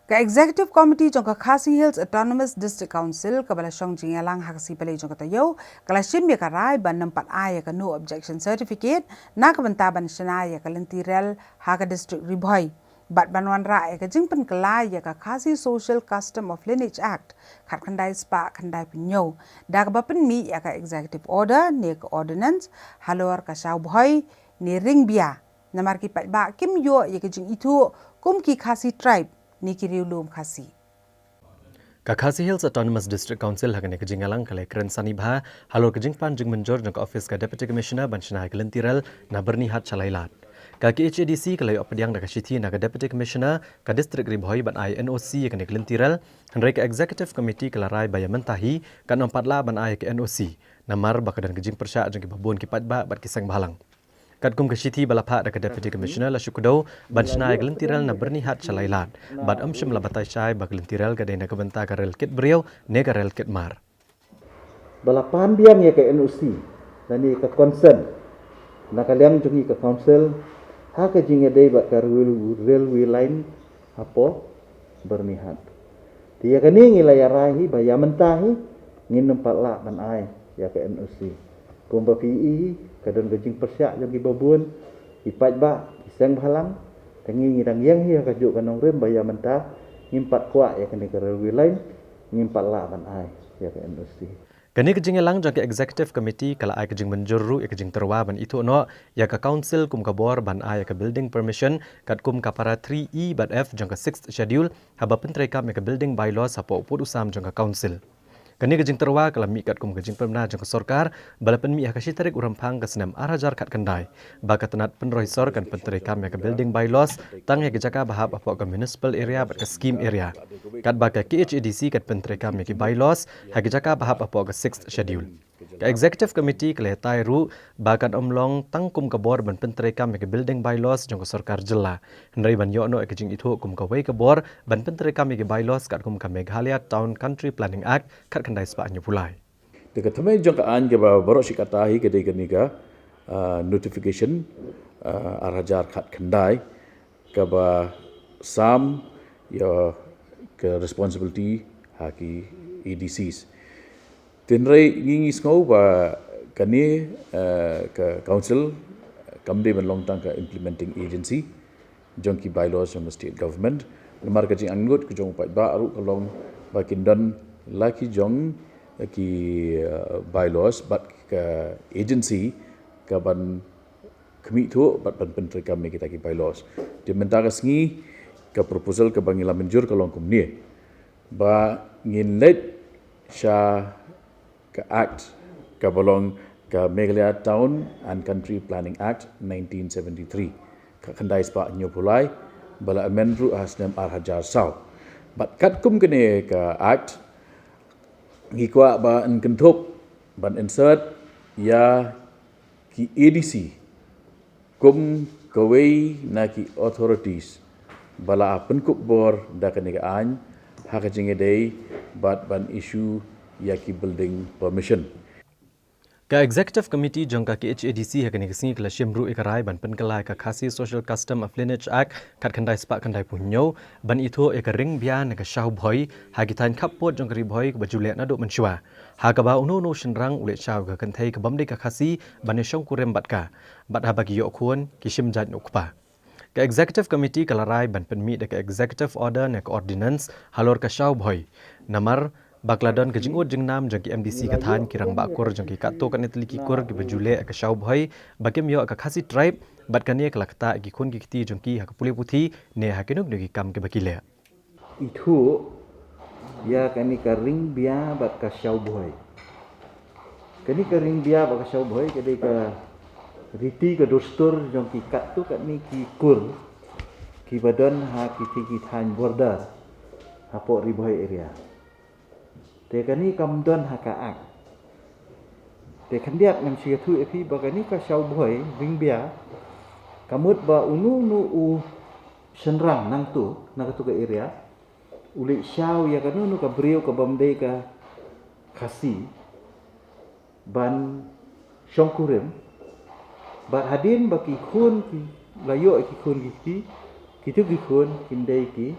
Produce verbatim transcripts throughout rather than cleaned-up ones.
Ka Executive Committee jong ka Khasi Hills Autonomous District Council kaba la shong jingïalang ha ka sngi Palei jong ka taïew, ka la shim ïa ka rai ban ym pat ai ïa ka No Objection Certificate na ka bynta ban shna ïa ka lynti rel ha ka District Ri Bhoi bad ban wanrah ïa ka jingpynkylla ïa ka Khasi Social Custom of Lineage Act khatkhyndai spah khyndaiphew hynñiew, da kaba pynmih ïa ka Executive Order ne ka Ordinance halor ka Shaw Bhoi ne Ring Bia, namar ki paidbah kim ïoh ïa ka jingithuh kum ki Khasi Tribe ne ki riewlum Khasi. Ka Khasi Hills Autonomous District Council ha kane ka jingïalang ka la kren sani bha halor ka jingplan jingmynjur jong ka ophis ka Deputy Commissioner ban shna ïa ka lynti rel na Byrnihat sha Lailad. Ka K H A D C ka la ïoh pdiang da ka shithi na ka Deputy Commissioner ka District Ri Bhoi ban ai N O C ïa kane ka lynti rel, hynrei ka Executive Committee ka la rai ba ïa mynta hi kan ym pat lah ban ai ïa ka N O C namar ba ka don ka jingpyrshah jong kiba bun ki paidbah bad ki seng bhalang. Katkum ka shithi ba la phah da ka Deputy Commissioner, la shu kdew ban shna ïa ka lynti rel na Byrnihat sha Lailad bad ym shym la batai shai ba ka lynti rel ka dei na ka bynta ka rel kit briew ne ka rel kit mar. Ba la pan biang ïa ka N O C lane ka consent na ka liang jong ngi ka Council ha ka jingïadei bad ka rail-, railway line hapoh Byrnihat. Te ïa kane ngi la ïa rai hi ba ïa mynta hi ngin ym pat lah ban ai ïa ka N O C. Kumba phi i hi, ka don ka jingpyrshah jong kiba bun ki paidbah, ki seng bhalang. Te ngi, ngi dang ïeng hi ha kajuh ka nongrim ba ïa mynta ngim pat kwah ïa kane ka railway line, ngim pat lah ban ai ïa ka N O C. Kane ka jingïalang jong ka Executive Committee ka la ai ka jingmynjur ruh ïa ka jingtyrwa ban ithuh noh ïa ka Council kum ka bor ban ai ïa ka building permission katkum ka para three E bad F jong ka Sixth Schedule haba pyntreikam ïa ka building bylaws hapoh u pud u sam jong ka Council. Kane ka jingtyrwa ka la mih katkum ka jingpynbna jong ka sorkar ba la pynmih ha ka shi tarik u Rymphang ka snem ar hajar khatkhyndai ba ka tnat pynroi sor kan pyntreikam ïa ka building bylaws tang ïa ka jaka ba hap hapoh ka municipal area bad ka scheme area, katba ka K H A D C kan pyntreikam ïa ki bylaws ha ka jaka ba hap hapoh ka Sixth Schedule. Ka Executive Committee ka la hikai ruh ba kan ym long tang kum ka bor ban pyntreikam ïa ki building bylaws jong ka sorkar jylla, hynrei ban ïoh noh ïa ka jingithuh kum kawei ka bor ban pyntreikam ïa ki bylaws katkum ka Meghalaya Town Country Planning Act khatkhyndai spah hynñiewphew lai. Te ka thymmei jong ka aiñ kaba baroh shi katta hi ka dei kane ka, ah, notification, ah, ar hajar khatkhyndai, kaba sam ïa ka responsibility ha ki A D Cs. Te hynrei ngi, ngi sngew ba kane, eh, ka Council kam dei ban long tang ka implementing agency jong ki bylaws jong ka state government. Namar ka jingangnud ka jong u paidbah ruh ka long ba kin don la ki jong ki, eh, bylaws bad ka agency kaban khmih thuh bad ban pyntreikam ïa kita ki bylaws. Te mynta ka sngi ka proposal kaba ngi la mynjur ka long kumne, ba ngin leit sha ka Act kaba long ka Meghalaya Town and Country Planning Act nineteen seventy-three, khatkhyndai spah hynñiewphew lai, ba la amend ruh ha snem ar hajar saw. Bad katkum kane ka Act ngi kwah ban kynthup ban insert ïa ki A D C kum kawei na ki authorities ba la pynkup bor da kane ka aiñ ha ka jingïadei bad ban issue ïa ki building permission. Ka Executive Committee jong ka K H A D C ha kane ka sngi ka la shim ruh ïa ka rai ban pynkylla ïa ka Khasi Social Custom of Lineage Act khatkhyndai spah khyndaiphew hynñiew ban ithuh ïa ka Ring Bia ne ka Shaw Bhoi ha ki thaiñ khappud jong ka Ri Bhoi kaba ju leh naduh mynshuwa, ha kaba uno uno u shynrang u leit shaw ïa ka kynthei kabym dei ka Khasi ban ïashongkurim bad ka, bad haba ki ïoh khun ki shim jait na u kpa. Ka Executive Committee ka la rai ban pynmih da ka Executive Order ne ka Ordinance halor ka Shaw Bhoi, namar ba ka la don ka jingud jingnam jong ki M D C ka thaiñ, ki rangbah kur jong ki katto katne tylli ki kur kiba ju leh ïa ka Shaw Bhoi ba kim ïoh ïa ka Khasi Tribe, bad kane ka la ktah ïa ki khun ki kti jong ki ha ka pule puthi ne ha kino kino ki kam kiba ki leh. Ithuh ïa kane ka Ring Bia bad ka Shaw Bhoi. Kane ka Ring Bia bad ka Shaw Bhoi ka dei ka riti ka dustur jong ki katto katne ki kur kiba don ha kiti ki thaiñ border hapoh Ri Bhoi area. Te kane kam don ha ka Act. Te khyndiat ngam shu ïathuh ïa phi ba kane ka Shaw Bhoi, Ring Bia, ka mut ba uno uno u shynrang nangto na kato ka area u leit shaw ïa kano kano ka briew kabym dei ka Khasi ban shongkurim, bad hadien ba ki khun ki la ïoh ïa ki khun ki kti, kito ki khun kin dei ki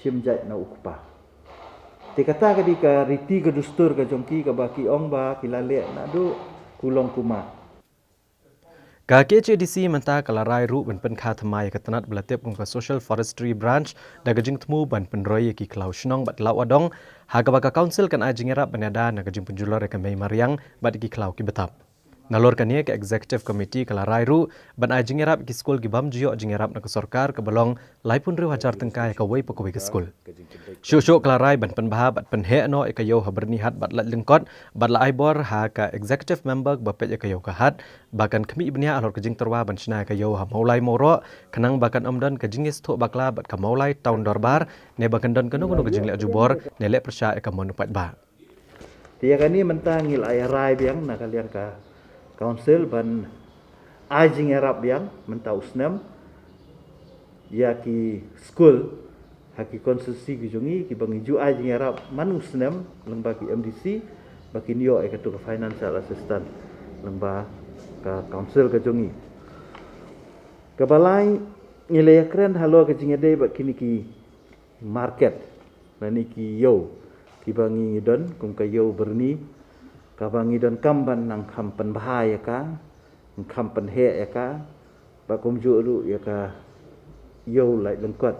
shim jait na u kpa. Te kata ka dei ka riti ka dustur ka jong ki kaba ki ong ba ki la leh naduh kulong kuma. Ka K H A D C mynta ka la rai ruh ban pynkha thymmai ïa ka tnat ba la tip kum ka Social Forestry Branch da ka jingthmu ban pynroi ïa ki khlaw shnong bad khlaw adong, ha kaba ka Council kan ai jingïarap ban ïada na ka jingpynjulor ïa ka mei mariang bad ïa ki khlaw ki bthap. Nalor kane ka Executive Committee ka la rai ruh ban ai jingïarap ïa ki skul ki bym ju ïoh jingïarap na ka sorkar kaba long laiphew hynriew hajar tyngka ïa kawei pa kawei ka skul. Shuh shuh ka la rai ban pynbha bad pynheh noh ïa ka ïew ha Byrnihat bad Laitlyngkot bad la ai bor ha ka Executive Member ba peit ïa ka ïew ka hat ba kan khmih bniah halor ka jingtyrwa ban shna ïa ka ïew ha Mawlai Mawroh, khnang ba kan ym don ka jingïasngewthuh bakla bad ka Mawlai Town Dorbar ne ba kan don kano kano ka jingleh jubor ne leh pyrshah ïa ka mon u paidbah. Te ïa kane mynta ngi la ai rai biang na ka liang ka Council ban ai jingïarap biang mynta u snem ïa ki skul ha ki constituency ki jong ngi kiba ngi ju ai jingïarap man u snem lyngba ki M D C ba kin ïoh ïa katu ka financial assistance lyngba ka Council ka jong ngi. Kaba lai, ngi la ïakren halor ka jingïadei bad kine ki market lane ki ïew kiba ngi don kum ka ïew Byrni, kaba ngi donkam ban nang kham pynbha ïa ka, nang kham pynheh ïa ka, bad kumjuh ruh ïa ka ïew Laitlyngkot.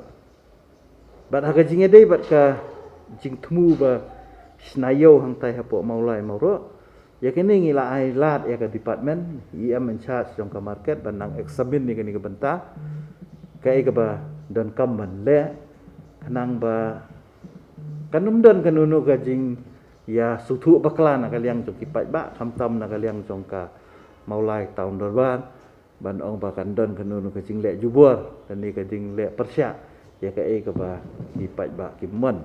Bad ha ka jingïadei bad ka jingthmu ba shna ïew hangtai hapoh Mawlai Mawroh, ïa kane ngi la ai lad ïa ka department, E M in charge jong ka market ban nang examine ïa kane ka bynta, kaei kaba donkam ban leh, khnang ba kan ym don kano kano ka jingïasngewthuh bakla na ka liang jong ki paidbah, khamtam na ka liang jong ka Mawlai Town Dorbar, ban ong ba kan don kano kano ka jingleh jubor lane ka jingleh pyrshah ïa kaei kaba ki paidbah ki mon.